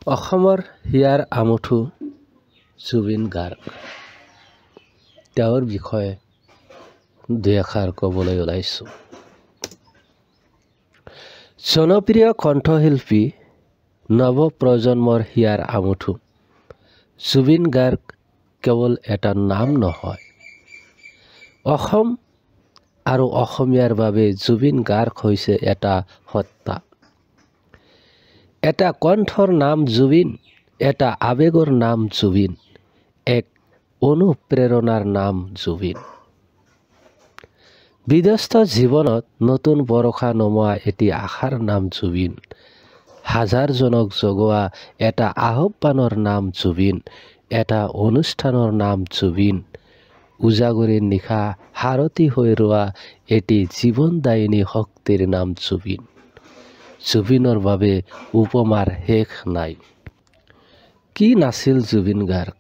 অসমৰ হিয়াৰ আমঠু জুবিন গাৰ্গ, তেওঁৰ বিষয়ে দুই এষাৰ ক'বলৈ ওলাইছোঁ। জনপ্ৰিয় কণ্ঠশিল্পী, নৱপ্ৰজন্মৰ হিয়াৰ আমঠু জুবিন গাৰ্গ কেৱল এটা নাম নহয়, অসম আৰু অসমীয়াৰ বাবে জুবিন গাৰ্গ হৈছে এটা সত্তা। এটা কণ্ঠৰ নাম জুবিন, এটা আৱেগৰ নাম জুবিন, এক অনুপ্ৰেৰণাৰ নাম জুবিন। বিধ্বস্ত জীৱনত নতুন বৰষা নমোৱা এটি আশাৰ নাম জুবিন, হাজাৰজনক জগোৱা এটা আহ্বানৰ নাম জুবিন, এটা অনুষ্ঠানৰ নাম জুবিন, উজাগৰী নিশা সাৰথি হৈ ৰোৱা এটি জীৱনদায়িনী শক্তিৰ নাম জুবিন। জুবিনৰ বাবে উপমাৰ শেষ নাই। কি নাছিল জুবিন গাৰ্গ?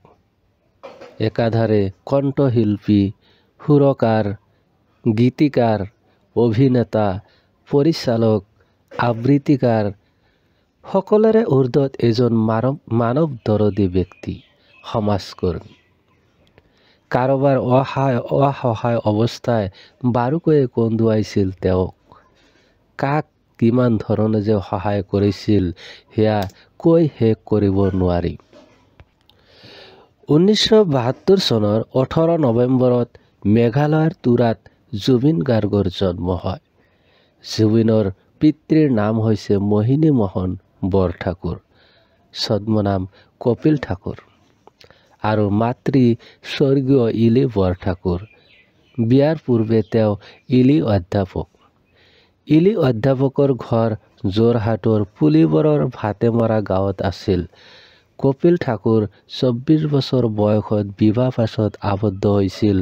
একাধাৰে কণ্ঠশিল্পী, সুৰকাৰ, গীতিকাৰ, অভিনেতা, পৰিচালক, আবৃত্তিকাৰ, সকলোৰে ঊৰ্ধত এজন মানৱ দৰদী ব্যক্তি, সমাজকৰ্মী। কাৰোবাৰ অসহায় অৱস্থাই বাৰুকৈয়ে কন্দুৱাইছিল তেওঁক। কাক কিমান ধৰণে যে সহায় কৰিছিল সেয়া কৈ শেষ কৰিব নোৱাৰি। 1972 চনৰ 18 নৱেম্বৰত মেঘালয়ৰ তুৰাত জুবিন গাৰ্গৰ জন্ম হয়। জুবিনৰ পিতৃৰ নাম হৈছে মোহিনী মোহন বৰঠাকুৰ, ছদ্মনাম কপিল ঠাকুৰ, আৰু মাতৃ স্বৰ্গীয় ইলি বৰঠাকুৰ। বিয়াৰ পূৰ্বে তেওঁ ইলি অধ্যাপক। ইলি অধ্যাপকৰ ঘৰ যোৰহাটৰ পুলিবৰৰ ভাতেমৰা গাঁৱত আছিল। কপিল ঠাকুৰ 24 বছৰ বয়সত বিবাহ পাছত আবদ্ধ হৈছিল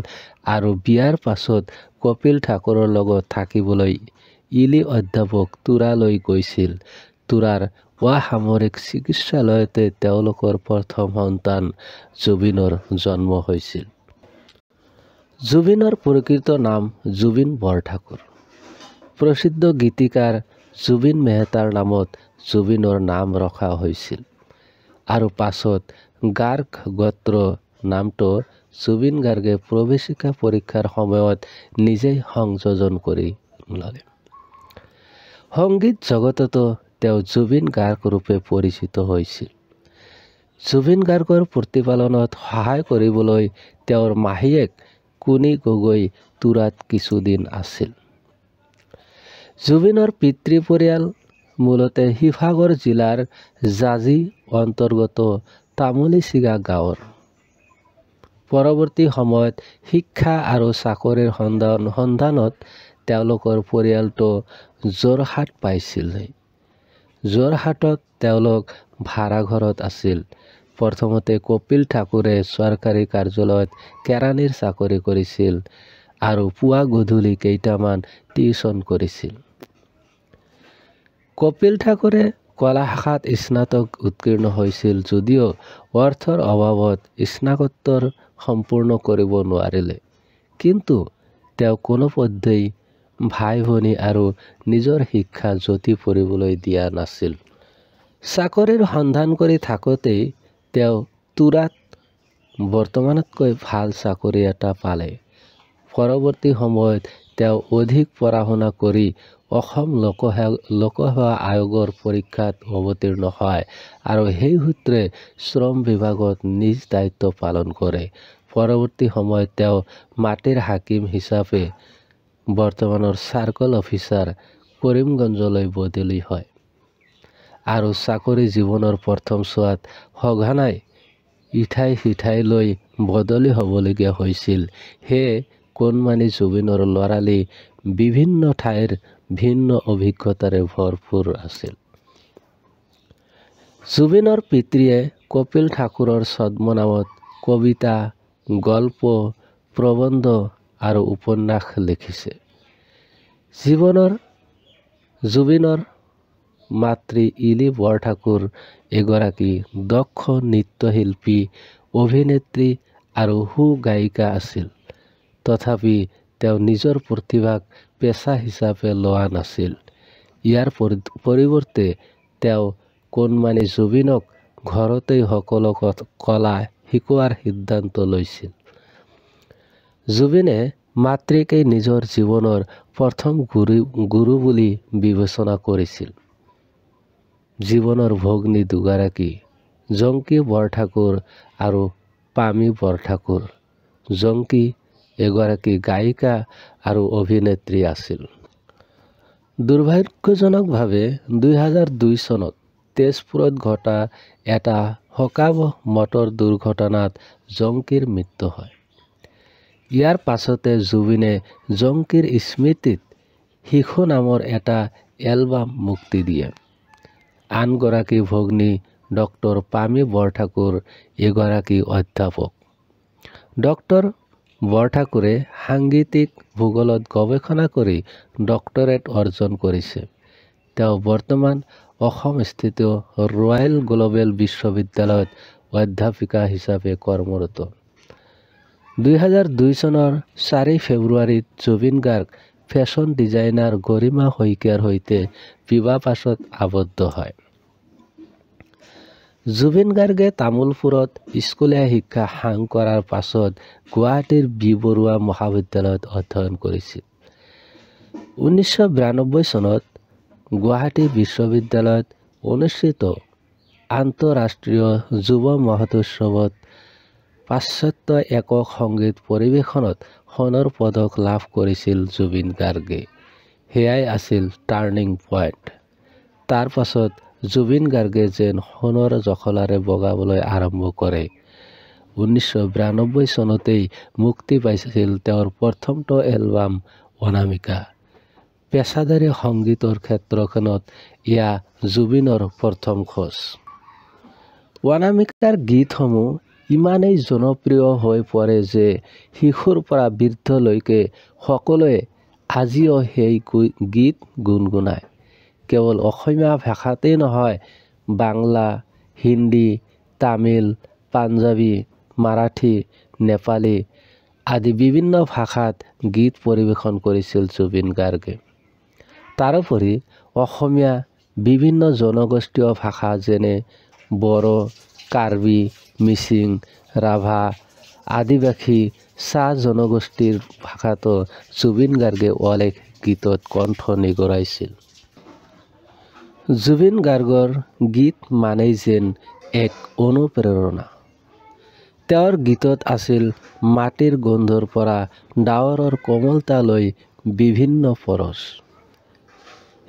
আৰু বিয়াৰ পাছত কপিল ঠাকুৰৰ লগত থাকিবলৈ ইলি অধ্যাপক তুৰালৈ গৈছিল। তুৰাৰ অসামৰিক চিকিৎসালয়তে তেওঁলোকৰ প্ৰথম সন্তান জুবিনৰ জন্ম হৈছিল। জুবিনৰ প্ৰকৃত নাম জুবিন বৰঠাকুৰ। প্ৰসিদ্ধ গীতিকাৰ জুবিন মেহতাৰ নামত জুবিনৰ নাম ৰখা হৈছিল আৰু পাছত গাৰ্গ গোত্ৰ নামটো জুবিন গাৰ্গে প্ৰৱেশিকা পৰীক্ষাৰ সময়ত নিজেই সংযোজন কৰি ল'লে। সংগীত জগততো তেওঁ জুবিন গাৰ্গ ৰূপে পৰিচিত হৈছিল। জুবিন গাৰ্গৰ প্ৰতিপালনত সহায় কৰিবলৈ তেওঁৰ মাহীয়েক কুনি গগৈ তুৰাত কিছুদিন আছিল। জুবিনৰ পিতৃ পৰিয়াল মূলতে শিৱসাগৰ জিলাৰ জাঁজী অন্তৰ্গত তামুলীচিগা গাঁৱৰ। পৰৱৰ্তী সময়ত শিক্ষা আৰু চাকৰিৰ সন্ধানত তেওঁলোকৰ পৰিয়ালটো যোৰহাট পাইছিলহি। যোৰহাটত তেওঁলোক ভাড়াঘৰত আছিল। প্ৰথমতে কপিল ঠাকুৰে চৰকাৰী কাৰ্যালয়ত কেৰাণীৰ চাকৰি কৰিছিল আৰু পুৱা গধূলি কেইটামান টিউচন কৰিছিল। কপিল ঠাকুৰে কলা শাখাত স্নাতক উত্তীৰ্ণ হৈছিল যদিও অৰ্থৰ অভাৱত স্নাতকোত্তৰ সম্পূৰ্ণ কৰিব নোৱাৰিলে। কিন্তু তেওঁ কোনোপধ্যেই ভাই ভনী আৰু নিজৰ শিক্ষা যতি পৰিবলৈ দিয়া নাছিল। চাকৰিৰ সন্ধান কৰি থাকোঁতেই তেওঁ তুৰাত বৰ্তমানতকৈ ভাল চাকৰি এটা পালে। পৰৱৰ্তী সময়ত তেওঁ অধিক পঢ়া শুনা কৰি অসম লোকসেৱা আয়োগৰ পৰীক্ষাত অৱতীৰ্ণ হয় আৰু সেই সূত্ৰে শ্ৰম বিভাগত নিজ দায়িত্ব পালন কৰে। পৰৱৰ্তী সময়ত তেওঁ মাটিৰ হাকিম হিচাপে বৰ্তমানৰ চাৰ্কল অফিচাৰ কৰিমগঞ্জলৈ বদলি হয় আৰু চাকৰি জীৱনৰ প্ৰথমছোৱাত সঘনাই ইঠাই সিঠাইলৈ বদলি হ'বলগীয়া হৈছিল। সেয়ে কণমানি জুবিনৰ ল'ৰালি বিভিন্ন ঠাইৰ ভিন্ন অভিজ্ঞতাৰে ভৰপূৰ আছিল। জুবিনৰ পিতৃয়ে কপিল ঠাকুৰৰ ছদ্মনামত কবিতা, গল্প, প্ৰবন্ধ আৰু উপন্যাস লিখিছে। জুবিনৰ মাতৃ ইলি বৰঠাকুৰ এগৰাকী দক্ষ নৃত্যশিল্পী, অভিনেত্ৰী আৰু সুগায়িকা আছিল। তথাপি তেওঁ নিজৰ প্ৰতিভাক পেচা হিচাপে লোৱা নাছিল। ইয়াৰ পৰিৱৰ্তে তেওঁ কণমানি জুবিনক ঘৰতেই সকলো কলা শিকোৱাৰ সিদ্ধান্ত লৈছিল। জুবিনে মাতৃকেই নিজৰ জীৱনৰ প্ৰথম গুৰু বুলি বিবেচনা কৰিছিল। জীৱনৰ ভগ্নী দুগৰাকী জংকী বৰঠাকুৰ আৰু পামী বৰঠাকুৰ। জংকী এগৰাকী গায়িকা আৰু অভিনেত্ৰী আছিল। দুৰ্ভাগ্যজনকভাৱে 2002 চনত তেজপুৰত ঘটা এটা শোকাৱহ মটৰ দুৰ্ঘটনাত জংকীৰ মৃত্যু হয়। ইয়াৰ পাছতে জুবিনে জংকীৰ স্মৃতিত শিশু নামৰ এটা এলবাম মুক্তি দিয়ে। আনগৰাকী ভগ্নী ডক্টৰ পামী বৰঠাকুৰ এগৰাকী অধ্যাপক। ডক্টৰ বৰঠাকুৰে সাংগীতিক ভূগোলত গৱেষণা কৰি ডক্টৰেট অৰ্জন কৰিছে। তেওঁ বৰ্তমান অসমস্থিত ৰয়েল গ্লোবেল বিশ্ববিদ্যালয়ত অধ্যাপিকা হিচাপে কৰ্মৰত। 2002 চনৰ 4 ফেব্ৰুৱাৰীত জুবিন গাৰ্গ ফেশ্বন ডিজাইনাৰ গৰিমা শইকীয়াৰ সৈতে বিবাহপাশত আবদ্ধ হয়। জুবিন গাৰ্গে তামুলপুৰত স্কুলীয়া শিক্ষা সাং কৰাৰ পাছত গুৱাহাটীৰ বি বৰুৱা মহাবিদ্যালয়ত অধ্যয়ন কৰিছিল। 1992 চনত গুৱাহাটী বিশ্ববিদ্যালয়ত অনুষ্ঠিত আন্তঃৰাষ্ট্ৰীয় যুৱ মহোৎসৱত পাশ্চাত্য একক সংগীত পৰিৱেশনত সোণৰ পদক লাভ কৰিছিল জুবিন গাৰ্গে। সেয়াই আছিল টাৰ্ণিং পইণ্ট। তাৰ পাছত জুবিন গাৰ্গে যেন সোণৰ জখলাৰে বগাবলৈ আৰম্ভ কৰে। 1992 চনতেই মুক্তি পাইছিল তেওঁৰ প্ৰথমটো এলবাম অনামিকা। পেছাদাৰী সংগীতৰ ক্ষেত্ৰখনত এয়া জুবিনৰ প্ৰথম খোজ। অনামিকাৰ গীতসমূহ ইমানেই জনপ্ৰিয় হৈ পৰে যে শিশুৰ পৰা বৃদ্ধলৈকে সকলোৱে আজিও সেই গীত গুণগুণায়। কেৱল অসমীয়া ভাষাতেই নহয়, বাংলা, হিন্দী, তামিল, পাঞ্জাবী, মাৰাঠী, নেপালী আদি বিভিন্ন ভাষাত গীত পৰিৱেশন কৰিছিল জুবিন গাৰ্গে। তাৰোপৰি অসমীয়া বিভিন্ন জনগোষ্ঠীয় ভাষা যেনে বড়ো, কাৰ্বি, মিচিং, ৰাভা, আদিবাসী, চাহ জনগোষ্ঠীৰ ভাষাতো জুবিন গাৰ্গে অলেখ গীতত কণ্ঠ নিগৰাইছিল। জুবিন গাৰ্গৰ গীত মানেই যেন এক অনুপ্ৰেৰণা। তেওঁৰ গীতত আছিল মাটিৰ গোন্ধৰ পৰা ডাৱৰৰ কোমলতালৈ বিভিন্ন পৰশ।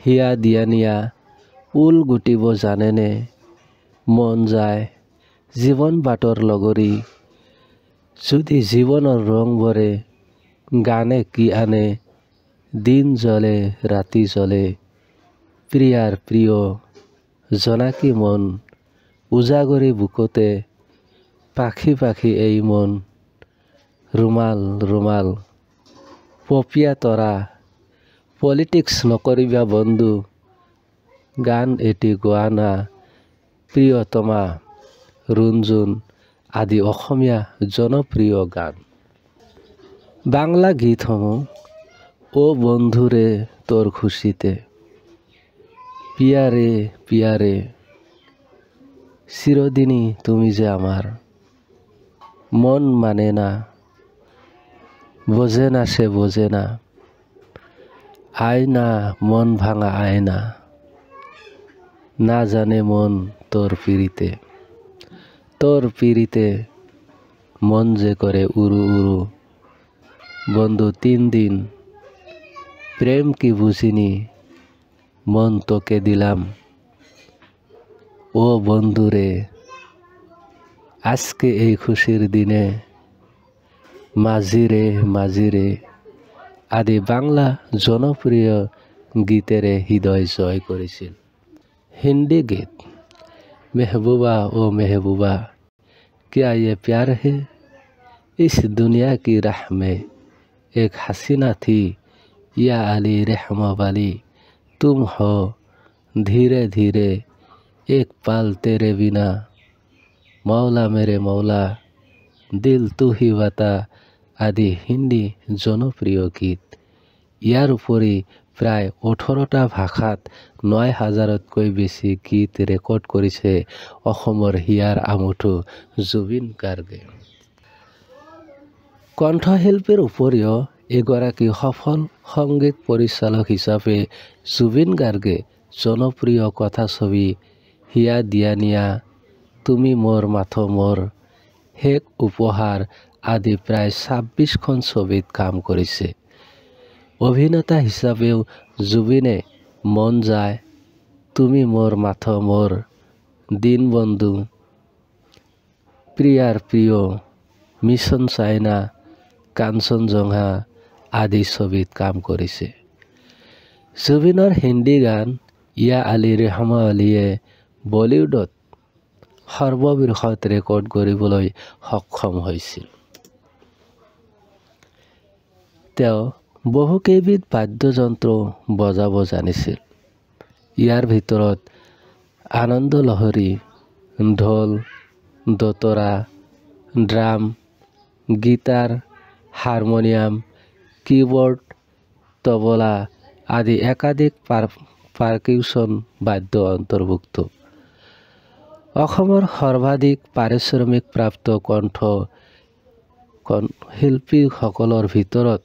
হিয়া দিয়া নিয়া, ঊল গুটিব জানেনে, মন যায়, জীৱন বাটৰ লগৰী, যদি জীৱনৰ ৰং ভৰে, গানে কি আনে, দিন জ্বলে ৰাতি জ্বলে, প্ৰিয়াৰ প্ৰিয়, জোনাকী মন, উজাগৰী বুকুতে, পাখি পাখি এই মন, ৰুমাল ৰুমাল, পপীয়া তৰা, পলিটিক্স নকৰিবা বন্ধু, গান এটি গোৱানা, প্ৰিয়তমা, ৰুণজুন আদি অসমীয়া জনপ্ৰিয় গান। বাংলা গীতসমূহ অ বন্ধুৰে তোৰ খুশিতে, পিয়াৰে পিয়াৰে, চিৰদিনই তুমি যে আমাৰ, মন মানে না, বোঝে না সে বোঝে না, আয়না মন ভাঙা আয়না, না জানে মন তোর পিরিতে, তোর পিরিতে মন যে করে উড়ু উড়ু, বন্ধু তিন দিন, প্রেম কি বুঝিনি, মন তোকে দিলাম, ও বন্ধুরে, আজকে এই খুশির দিনে, মাঝিরে মাঝিরে আদি বাংলা জনপ্ৰিয় গীতেৰে হৃদয় জয় কৰিছিল। হিন্দী গীত মেহবুবা ও মেহবুবা, क्या ये प्यार है, इस दुनिया की राह में एक हसीना थी, या अली रहम वाली तुम हो, धीरे धीरे एक पल तेरे बिना, मौला मेरे मौला, दिल तू ही बता আদি হিন্দী জনপ্ৰিয় গীত। ইয়াৰ উপৰি প্ৰায় 18টা ভাষাত 9000তকৈ বেছি গীত ৰেকৰ্ড কৰিছে অসমৰ হিয়াৰ আমঠু জুবিন গাৰ্গে। কণ্ঠশিল্পীৰ উপৰিও এগৰাকী সফল সংগীত পৰিচালক হিচাপে জুবিন গাৰ্গে জনপ্ৰিয় কথাছবি হিয়া দিয়া নিয়া, তুমি মোৰ মাথো মোৰ, শেষ উপহাৰ আদি প্ৰায় 26খন ছবিত কাম কৰিছে। অভিনেতা হিচাপেও জুবিনে মন যায়, তুমি মোৰ মাথো মোৰ, দীনবন্ধু, প্ৰিয়াৰ প্ৰিয়, মিছন চাইনা, কাঞ্চনজংঘা আদি ছবিত কাম কৰিছে। জুবিনৰ হিন্দী গান ইয়া আলী ৰেহম আলীয়ে বলিউডত সৰ্ববৃহৎ ৰেকৰ্ড গঢ়িবলৈ সক্ষম হৈছিল। তেওঁ বহুকেইবিধ বাদ্যযন্ত্ৰ বজাব জানিছিল। ইয়াৰ ভিতৰত আনন্দ লহৰী, ঢোল, দোতাৰা, ড্ৰাম, গীটাৰ, হাৰমনিয়াম, কীবৰ্ড, তবলা আদি একাধিক পাৰকিউচন বাদ্য অন্তৰ্ভুক্ত। অসমৰ সৰ্বাধিক পাৰিশ্ৰমিক প্ৰাপ্ত কণ্ঠ শিল্পীসকলৰ ভিতৰত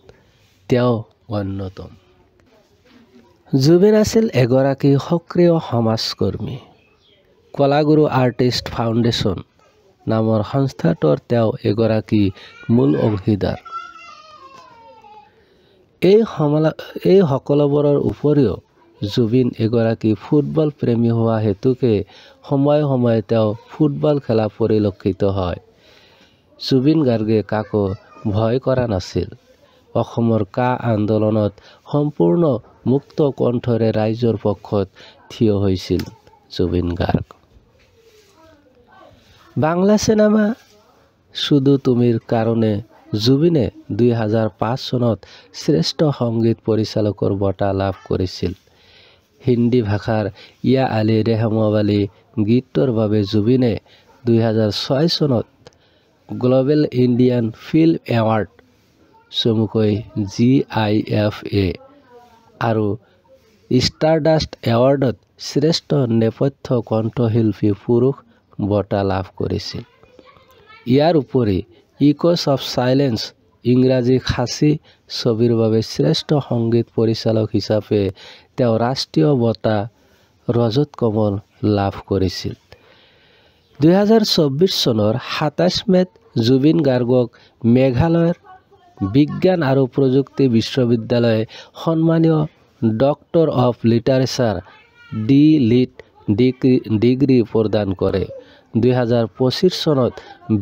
তেওঁ অন্যতম। জুবিন আছিল এগৰাকী সক্ৰিয় সমাজকৰ্মী। কলাগুৰু আৰ্টিষ্ট ফাউণ্ডেশ্যন নামৰ সংস্থাটোৰ তেওঁ এগৰাকী মূল অংশীদাৰ। এই সকলোবোৰৰ উপৰিও জুবিন এগৰাকী ফুটবল প্ৰেমী হোৱা হেতুকে সময়ে সময়ে তেওঁ ফুটবল খেলা পৰিলক্ষিত হয়। জুবিন গাৰ্গে কাকো ভয় কৰা নাছিল। অসমৰ কা আন্দোলনত সম্পূৰ্ণ মুক্ত কণ্ঠৰে ৰাইজৰ পক্ষত থিয় হৈছিল জুবিন গাৰ্গ। বাংলা চিনেমা শুধু তুমিৰ কাৰণে জুবিনে 2005 চনত শ্ৰেষ্ঠ সংগীত পৰিচালকৰ বঁটা লাভ কৰিছিল। হিন্দী ভাষাৰ ইয়া আলী ৰেহম আলী গীতটোৰ বাবে জুবিনে 2006 চনত গ্ল'বেল ইণ্ডিয়ান ফিল্ম এৱাৰ্ড চমুকৈ GIFA আৰু ষ্টাৰডাষ্ট এৱাৰ্ডত শ্ৰেষ্ঠ নেপথ্য কণ্ঠশিল্পী পুৰুষ বঁটা লাভ কৰিছিল। ইয়াৰ উপৰি ইকোছ অফ চাইলেন্স ইংৰাজী খাচী ছবিৰ বাবে শ্ৰেষ্ঠ সংগীত পৰিচালক হিচাপে তেওঁ ৰাষ্ট্ৰীয় বঁটা ৰজত কমল লাভ কৰিছিল। 2024 চনৰ 27 মে'ত জুবিন গাৰ্গক মেঘালয়ৰ বিজ্ঞান আৰু প্ৰযুক্তি বিশ্ববিদ্যালয়ে সন্মানীয় doctor of literature D Litt degree প্ৰদান কৰে। 2025 চনত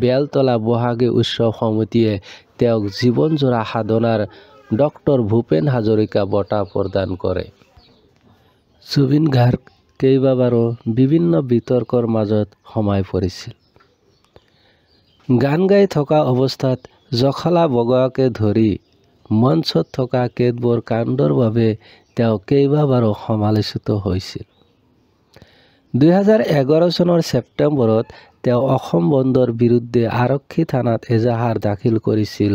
বেলতলা বহাগী উৎসৱ সমিতিয়ে তেওঁক জীৱনজোৰা সাধনাৰ ডক্টৰ ভূপেন হাজৰিকা বঁটা প্ৰদান কৰে। জুবিন গাৰ্গ কেইবাবাৰো বিভিন্ন বিতৰ্কৰ মাজত সোমাই পৰিছিল। গান গাই থকা অৱস্থাত জখলা বগোৱাকে ধৰি মঞ্চত থকা কেতবোৰ কাণ্ডৰ বাবে তেওঁ কেইবাবাৰো সমালোচিত হৈছিল। 2011 চনৰ ছেপ্টেম্বৰত তেওঁ অসম বন্ধৰ বিৰুদ্ধে আৰক্ষী থানাত এজাহাৰ দাখিল কৰিছিল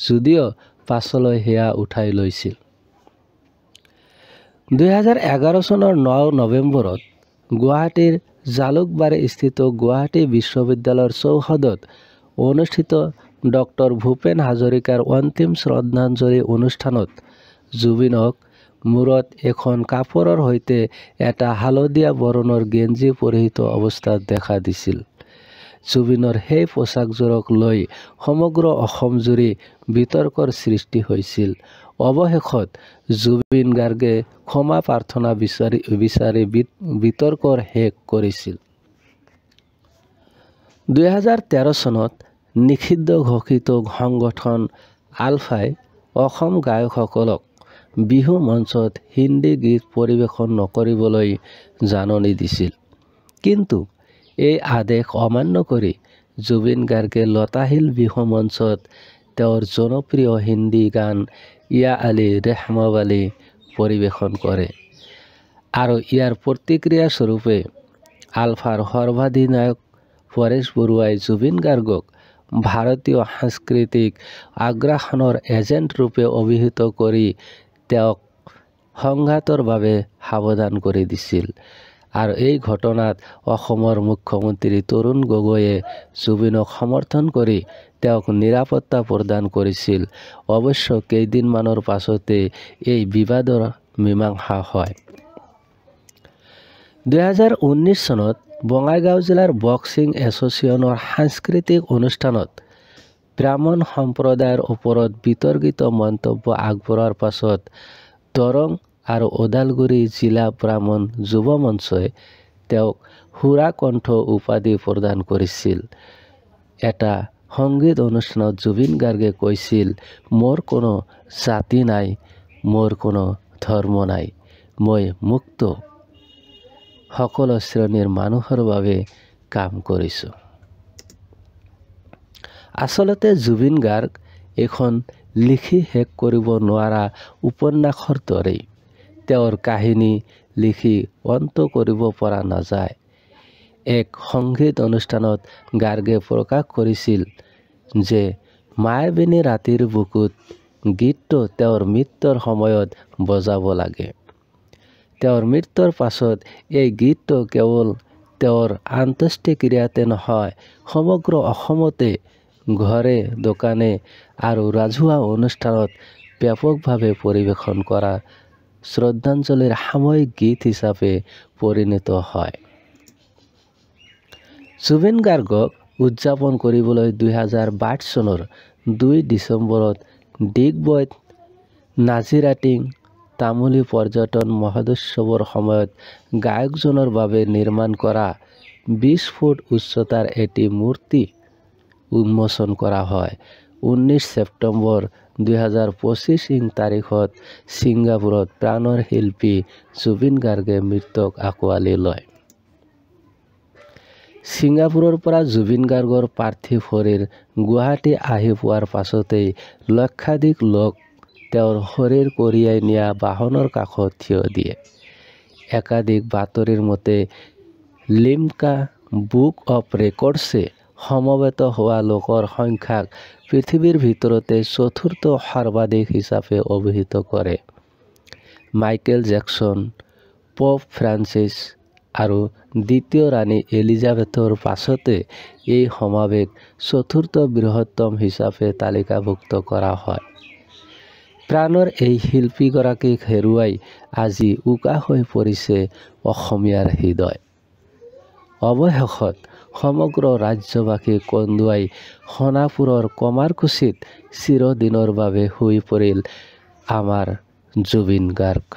যদিও পাছলৈ সেয়া উঠাই লৈছিল। 2011 চনৰ 9 নৱেম্বৰত গুৱাহাটীৰ জালুকবাৰীস্থিত গুৱাহাটী বিশ্ববিদ্যালয়ৰ চৌহদত অনুষ্ঠিত ডক্টৰ ভূপেন হাজৰিকাৰ অন্তিম শ্ৰদ্ধাঞ্জলি অনুষ্ঠানত জুবিনক মূৰত এখন কাপোৰৰ সৈতে এটা হালধীয়া বৰণৰ গেঞ্জি পৰিহিত অৱস্থাত দেখা দিছিল। জুবিনৰ সেই পোছাকযোৰক লৈ সমগ্ৰ অসমজুৰি বিতৰ্কৰ সৃষ্টি হৈছিল। অৱশেষত জুবিন গাৰ্গে ক্ষমা প্ৰাৰ্থনা বিচাৰি বিতৰ্কৰ শেষ কৰিছিল। 2013 চনত নিষিদ্ধ ঘোষিত সংগঠন আলফাই অসম গায়কসকলক বিহু মঞ্চত হিন্দী গীত পৰিৱেশন নকৰিবলৈ জাননী দিছিল। কিন্তু এই আদেশ অমান্য কৰি জুবিন গাৰ্গে লতাশিল বিহু মঞ্চত তেওঁৰ জনপ্ৰিয় হিন্দী গান ইয়া আলী ৰেহম আলী পৰিৱেশন কৰে আৰু ইয়াৰ প্ৰতিক্ৰিয়া স্বৰূপে আলফাৰ সৰ্বাধিনায়ক পৰেশ বৰুৱাই জুবিন গাৰ্গক ভাৰতীয় সাংস্কৃতিক আগ্ৰাসনৰ এজেণ্ট ৰূপে অভিহিত কৰি তেওঁক সংঘাতৰ বাবে সাৱধান কৰি দিছিল। আৰু এই ঘটনাত অসমৰ মুখ্যমন্ত্ৰী তৰুণ গগৈয়ে জুবিনক সমৰ্থন কৰি তেওঁক নিৰাপত্তা প্ৰদান কৰিছিল। অৱশ্য কেইদিনমানৰ পাছতে এই বিবাদৰ মীমাংসা হয়। 2019 চনত বঙাইগাঁও জিলাৰ বক্সিং এছ'চিয়েশ্যনৰ সাংস্কৃতিক অনুষ্ঠানত ব্ৰাহ্মণ সম্প্ৰদায়ৰ ওপৰত বিতৰ্কিত মন্তব্য আগবঢ়োৱাৰ পাছত দৰং আৰু ওদালগুৰি জিলা ব্ৰাহ্মণ যুৱ মঞ্চই তেওঁক সুৰাকণ্ঠ উপাধি প্ৰদান কৰিছিল। এটা সংগীত অনুষ্ঠানত জুবিন গাৰ্গে কৈছিল, মোৰ কোনো জাতি নাই, মোৰ কোনো ধৰ্ম নাই, মই মুক্ত, সকলো শ্ৰেণীৰ মানুহৰ বাবে কাম কৰিছোঁ। আচলতে জুবিন গাৰ্গ এখন লিখি শেষ কৰিব নোৱাৰা উপন্যাসৰ দৰেই। তেওঁৰ কাহিনী লিখি অন্ত কৰিব পৰা নাযায়। এক সংগীত অনুষ্ঠানত গাৰ্গে প্ৰকাশ কৰিছিল যে মায়াবিনী ৰাতিৰ বুকুত গীতটো তেওঁৰ মৃত্যুৰ সময়ত বজাব লাগে। তেওঁৰ মৃত্যুৰ পাছত এই গীতটো কেৱল তেওঁৰ অন্ত্যেষ্টিক্ৰিয়াতে নহয়, সমগ্ৰ অসমতে ঘৰে দোকানে আৰু ৰাজহুৱা অনুষ্ঠানত ব্যাপকভাৱে পৰিৱেশন কৰা শ্ৰদ্ধাঞ্জলিৰ সাময়িক গীত হিচাপে পৰিণত হয়। জুবিন গাৰ্গক উদযাপন কৰিবলৈ 2022 চনৰ 2 ডিচেম্বৰত ডিগবৈত নাজিৰাটিং তামুলী পৰ্যটন মহোৎসৱৰ সময়ত গায়কজনৰ বাবে নিৰ্মাণ কৰা 20 ফুট উচ্চতাৰ এটি মূৰ্তি উন্মোচন কৰা হয়। 19 ছেপ্টেম্বৰ 2025 ইং তাৰিখত ছিংগাপুৰত প্ৰাণৰ শিল্পী জুবিন গাৰ্গে মৃত্যুক আঁকোৱালি লয়। ছিংগাপুৰৰ পৰা জুবিন গাৰ্গৰ পাৰ্থিৱ শৰীৰ গুৱাহাটী আহি পোৱাৰ পাছতেই লক্ষাধিক লোক তেওঁৰ শৰীৰ কঢ়িয়াই নিয়া বাহনৰ কাষত থিয় দিয়ে। একাধিক বাতৰিৰ মতে লিমকা বুক অৱ ৰেকৰ্ডছে সমবেত হোৱা লোকৰ সংখ্যাক পৃথিৱীৰ ভিতৰতে চতুৰ্থ সৰ্বাধিক হিচাপে অভিহিত কৰে। মাইকেল জেকচন, পোপ ফ্ৰান্সিছ আৰু দ্বিতীয় ৰাণী এলিজাবেথৰ পাছতে এই সমাৱেশ চতুৰ্থ বৃহত্তম হিচাপে তালিকাভুক্ত কৰা হয়। প্ৰাণৰ এই শিল্পীগৰাকীক হেৰুৱাই আজি উকা হৈ পৰিছে অসমীয়াৰ হৃদয়। অৱশেষত সমগ্ৰ ৰাজ্যবাসীক কন্দুৱাই সোণাপুৰৰ কমাৰকুছিত চিৰদিনৰ বাবে শুই পৰিল আমাৰ জুবিন গাৰ্গ।